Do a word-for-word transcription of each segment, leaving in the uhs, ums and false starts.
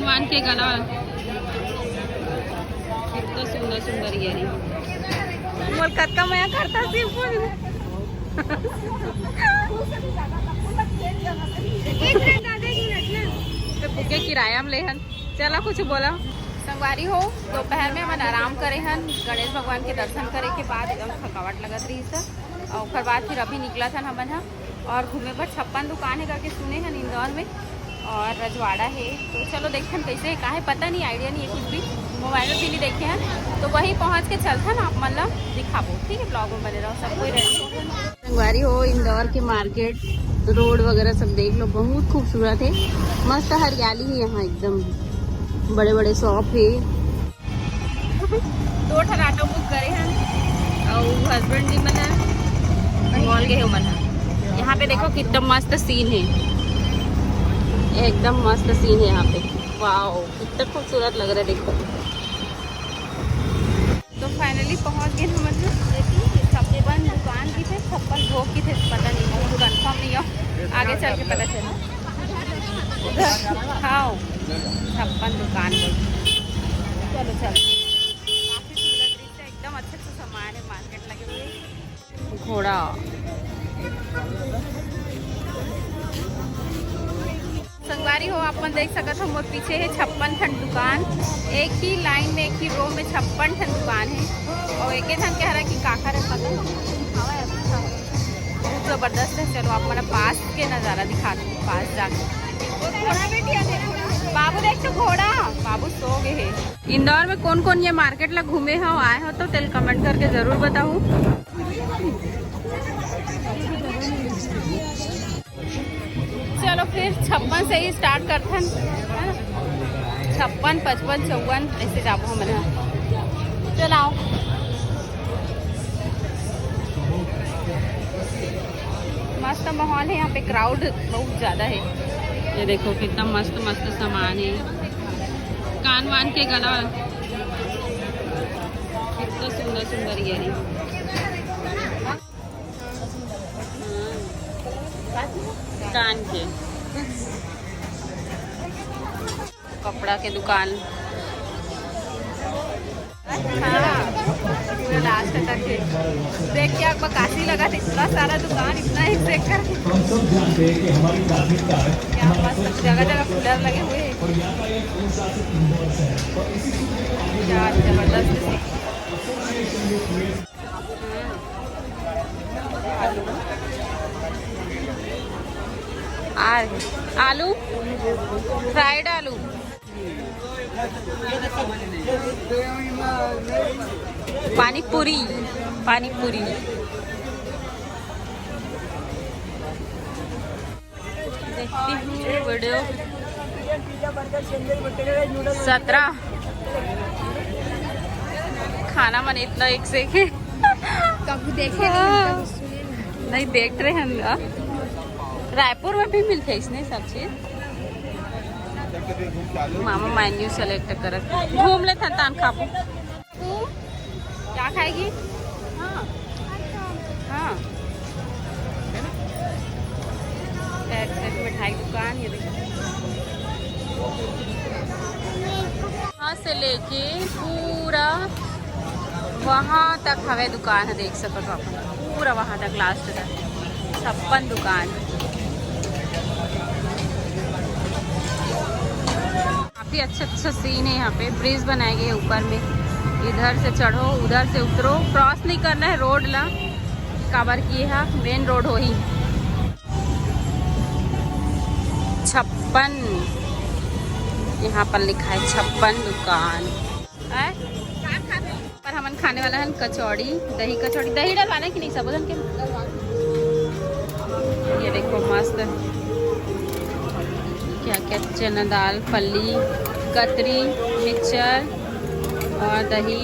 मान के गला। कितना सुंदर सुंदर ईयरिंग। मोर कतका मया करता सिर्फ। एक मिनट, आधा एक मिनट ना। तो बुके किराया में ले हन। चला कुछ बोला। संगवारी हो, दोपहर में हमन आराम करे हन, गणेश भगवान के दर्शन करे के बाद एकदम थकावट लगत रही। और ओकर बाद फिर अभी निकला था हमन ह और घूमे बर छप्पन दुकान है करके सुने हन इंदौर में और रजवाड़ा है। तो चलो देखथन कैसे है, का है पता नहीं, आइडिया नहीं है कुछ भी, मोबाइल में भी नहीं देखे हन। तो वहीं पहुँच के चलथन, आप मन ला दिखाबो, ठीक है, ब्लॉग में बने रहो, सब कोई रेडी हो। संगवारी हो, इंदौर के मार्केट, रोड वगैरह सब देख लो, बहुत खूबसूरत है, मस्त हरियाली है यहाँ एकदम, बड़े बड़े शॉप है। दो ठन ऑटो बुक करे हन अउ हस्बैंड जी मन ह मॉल गए उमन ह। यहाँ पे देखो कितना मस्त सीन है, एकदम मस्त सीन है यहाँ पे। वाओ, कितना खूबसूरत लग रहा है, देखो। तो फाइनली पहुँच गए हमन ह। छप्पन दुकान की थे, छप्पन भोग की थे, पता नहीं, कंफर्म नहीं हो, आगे चल के पता चला। उधर, हाँ, छप्पन दुकान बोल। चलो चलो, काफी सुंदर दृश्य, एकदम अच्छे अच्छे सामान है, मार्केट लगे हुए। घोड़ा। संगवारी हो, आप मन देख सकत हो, मोर पीछे है छप्पन ठन दुकान, एक ही लाइन में, एक ही रो में छप्पन ठन दुकान है। और एक ठन कह रहा कि काकर है पता नहीं, हवा है, अच्छा है, बहुत जबरदस्त है। चलो, आप मन पास के नजारा दिखाते हैं, पास जाके। बाबू देख तो घोड़ा, बाबू सो गए है। इंदौर में कौन कौन ये मार्केट ला घूमे हो, आए हो तो तेल कमेंट करके जरूर बताओ। चलो फिर छप्पन से ही स्टार्ट करथन, है ना? छप्पन, पचपन, चौवन ऐसे जाबो हमन ह। चल आओ। मस्त माहौल है यहाँ पे, क्राउड बहुत ज्यादा है। ये देखो कितना मस्त मस्त सामान है, कान वान के गला, कितना सुंदर सुंदर ईयरिंग। कान के, कपड़ा के दुकान। हाँ, पूरा लास्ट तक है। देख के आँख में काशी लगा था, इतना सारा दुकान, इतना एक से एक करके। हम सब जानते हैं कि हमारी प्राथमिकता है क्या मस्त, जगह जगह कूलर लगे हुए हैं। क्या जबरदस्त है। आ, आलू, फ्राइड आलू। पानी पूरी, पानी पूरी। देखती हूँ वीडियो। सत्रह। खाना मन इतना एक से एक है। कभी देखे नहीं, कभी सुने नहीं। नहीं देख रहे हैं ना। रायपुर में भी मिलते हैं इसने सब चीज। मामा मेन्यू सेलेक्ट कर, घूम ले थन तान खाबो। क्या खाएगी? हाँ, हाँ। एक से एक मिठाई दुकान, ये देखो। यहाँ से लेके पूरा वहाँ तक हवे दुकान है, देख सकत हो आप, पूरा वहाँ तक लास्ट तक छप्पन दुकान। काफी अच्छा अच्छा सीन है यहाँ पे, ब्रिज बनाए गए हैं ऊपर में, इधर से चढ़ो उधर से उतरो, क्रॉस नहीं करना है रोड ला, काबर कि ये मेन रोड होही। छप्पन, यहाँ पर लिखा है छप्पन दुकान। आय? पर हमन खाने वाला है कचौड़ी, दही कचौड़ी। दही डलवाना है कि नहीं सब जन के? ये देखो मस्त, क्या क्या, चना दाल, फली, कतरी, मिक्सचर और दही।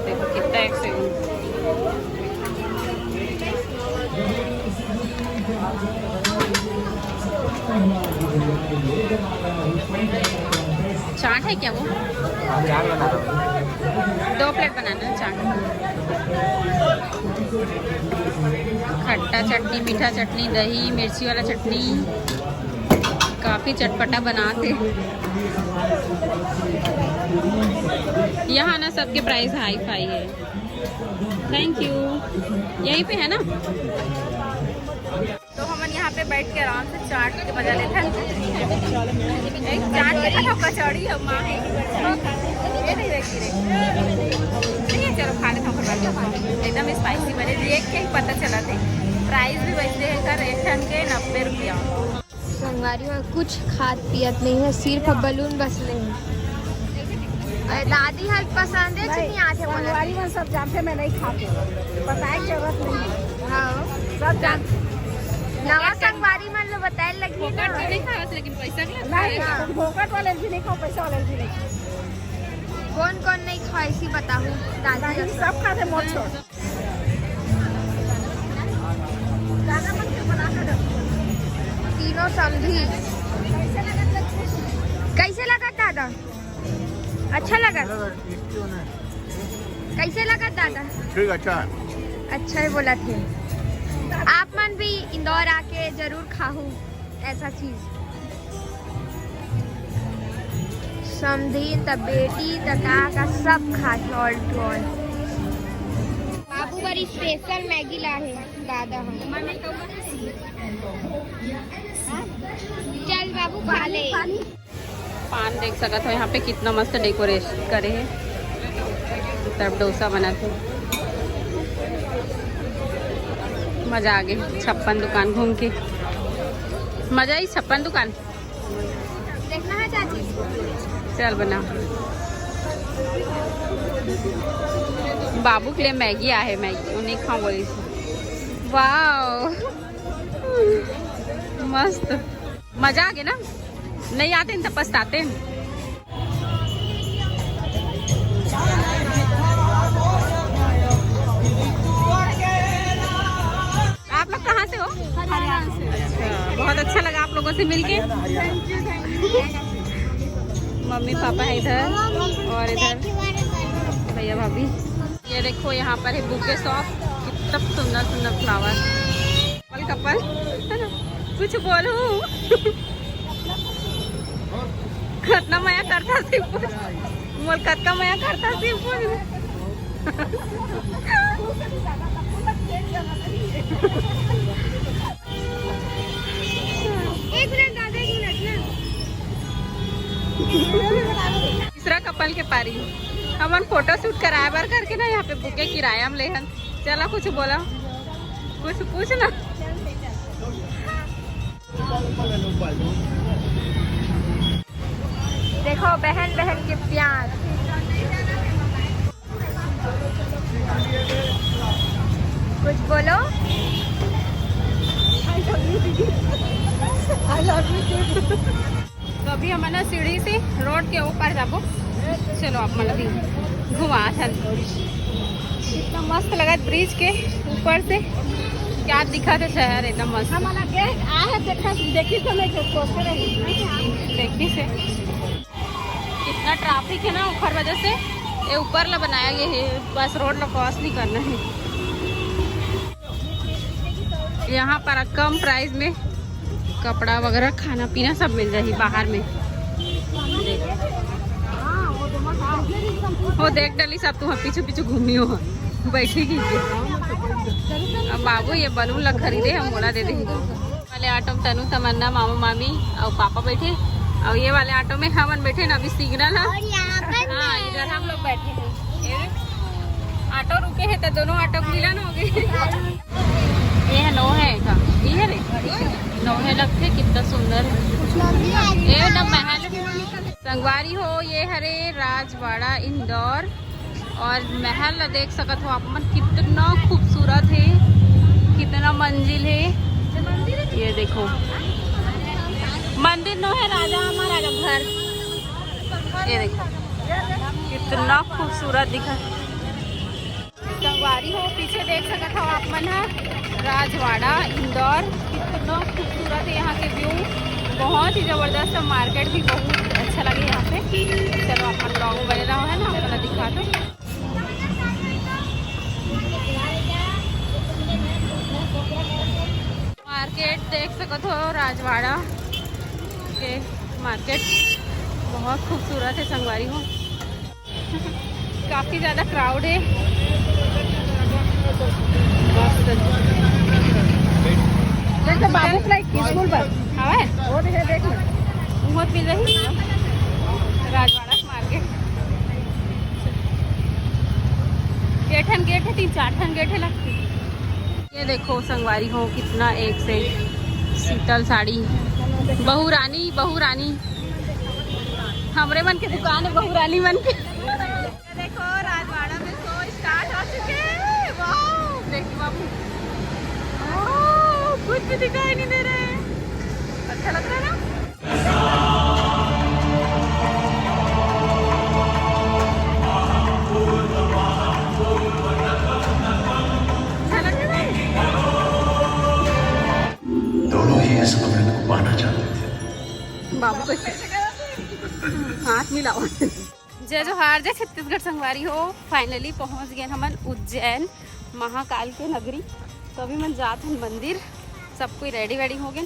देखो कितना एक से चाट है क्या वो? चाट बना रहा हूँ। दो प्लेट बनाना है चाट। खट्टा चटनी, मीठा चटनी, दही, मिर्ची वाला चटनी, काफी चटपटा बनात हे। यहाँ ना सबके प्राइस हाई फाई है। Thank you. यहीं पे है ना? तो हमन यहाँ पे बैठ के आराम से चाट के मजा लेथन। एक चाट के खाथव, कचौड़ी अउ माँ हे। ये नहीं देखी रे। नहीं है, चलो खा लेथन, ओकर बाद खाथन। एकदम स्पाइसी बने, देख के ही पता चलत हे। प्राइस भी वैसे है कर, एक ठन के नब्बे रुपया। संगवारी हो, कुछ खात पियत नहीं है, सिर्फ बलून बस ले है। अरे दादी हर पसंद है, नहीं, चिन्नी आथे बोला। संगवारी मन सब जानथे, मैं नहीं खाती, बताए के जरूरत नहीं है। हाँ। सब जान नवा संगवारी मन लो बताए लगी ना। फोकट तो नहीं खावत, लेकिन पैसा के लिए नहीं, खाए। फोकट वाले भी नहीं खाओ, पैसा वाले भी नहीं खाओ। कौन कौन नहीं खाओ, इसी बताओ दादी नहीं, हर। सब खाथे, मोर छोड़। तीनों समधी। कैसे लगा दादा? अच्छा लगा? कैसे लगा दादा? ठीक, अच्छा है। अच्छा ही बोला थे। आप मन भी इंदौर आके जरूर खाहू ऐसा चीज। समधी त बेटी त का का सब खाथे all to all। बाबू बर स्पेशल मैगी ला हे दादा हम। चल बाबू खा ले। पान देख सकत हो, यहाँ पे कितना मस्त डेकोरेशन करे हे। तरफ डोसा बनत हे। मजा आ गई छप्पन दुकान घूम के। मजा आई छप्पन दुकान। देखना है चाची। चल बना। बाबू के लिए मैगी आहे, मैगी उन्हें खा बोली। वाह, मस्त। मजा आ गया ना? नहीं आते हैं तो पछताते हैं। आप लोग कहाँ से हो? हरियाणा से। अच्छा, बहुत अच्छा लगा आप लोगों से मिलके। मम्मी पापा है इधर और इधर भैया भाभी। ये देखो, यहाँ पर है बुके शॉप, कितना सुंदर सुंदर फ्लावर। कपल, कपल, कुछ बोलू। कतना मया करता सिर्फ, मोर कतका मया करता सिर्फ। एक मिनट दादा, एक मिनट ना। तीसरा कपल के पारी। हमन फोटो शूट कराए बर करके ना यहाँ पे बुके किराया में लेहन। चला कुछ बोला, कुछ पूछ ना। देखो बहन बहन के प्यार। कुछ बोलो। I love you, दीदी। I love you, दीदी। तो अभी हमन सीढ़ी से रोड के ऊपर जाबो। चलो आप मन अभी घुमा थन। इतना मस्त लगत ब्रिज के ऊपर से, क्या दिखा थे शहर एकदम मस्त। हमन आगे आए हैं, देखा, देखी तो मैं जो सोच रही। देखी से कितना ट्रैफिक है ना, ओखर वजह से ये ऊपर ला बनाया गया है, बस रोड ला क्रॉस नहीं करना है। यहाँ पर कम प्राइस में कपड़ा वगैरह, खाना पीना सब मिल जाही बाहर में। हो देख डली सब, तुम पीछू पीछू घूमी हो, बैठी की। अब बाबू ये बलून ला खरीदे, हम बोला दे दे। वाले ऑटो में तनु, तमन्ना, मामा, मामी और पापा बैठे, और ये वाले ऑटो में हमन बैठे ना, अभी सिग्नल है। और यहाँ पर हाँ, मैं इधर हम लोग बैठे हैं। ये ऑटो रुके हैं तो दोनों ऑटो मिलन हो गए। ये है नौ है का, ये है रे, नौ है लगते, कितना सुंदर है। ये ना महल। संगवारी हो, ये हरे राजवाड़ा इंदौर। और महल ला देख सकत हो आप मन, कितना खूबसूरत है, कितना मंजिल है। ये देखो, मंदिर नो है, राजा महाराजा घर। ये देखो, कितना खूबसूरत दिखा। संगवारी हो, पीछे देख सकत हो आप मन ह राजवाड़ा इंदौर, कितना खूबसूरत है यहाँ के व्यू, बहुत ही जबरदस्त। मार्केट भी बहुत अच्छा लगे यहाँ पे। चलो आप मन ब्लॉग में बने रहो, है ना, आप मन दिखा दो। मार्केट देख सकत हो राजवाड़ा। मार्केट बहुत खूबसूरत है संगवारी हो। काफी ज्यादा क्राउड है। मस्त। देख तो बाबू फ्लाई स्कूल पर। हवे? वो भी है, देख ना। बहुत मिल रही। राजवाड़ा मार्केट। ये ठन गेट है, तीन चार ठन गेट है लगती। ये देखो संगवारी हो, कितना एक से शीतल साड़ी, बहू रानी, बहू रानी, हमरे मन के दुकान है बहू रानी मन के। ये देखो राजवाड़ा में शो स्टार्ट हो चुके हैं। वाओ, देखो बाबू, वाओ, कुछ भी दिखाई नहीं दे रहे हैं। अच्छा लग रहा है ना? दोनों ही इस अमृत को पाना चाहते थे। बाबू कैसे हाथ मिलाओ। जय जोहार, जय छत्तीसगढ़ संगवारी हो। फाइनली पहुंच गए हमन उज्जैन महाकाल के नगरी। तो अभी मन जात हन मंदिर, सब कोई रेडी वेडी हो गए।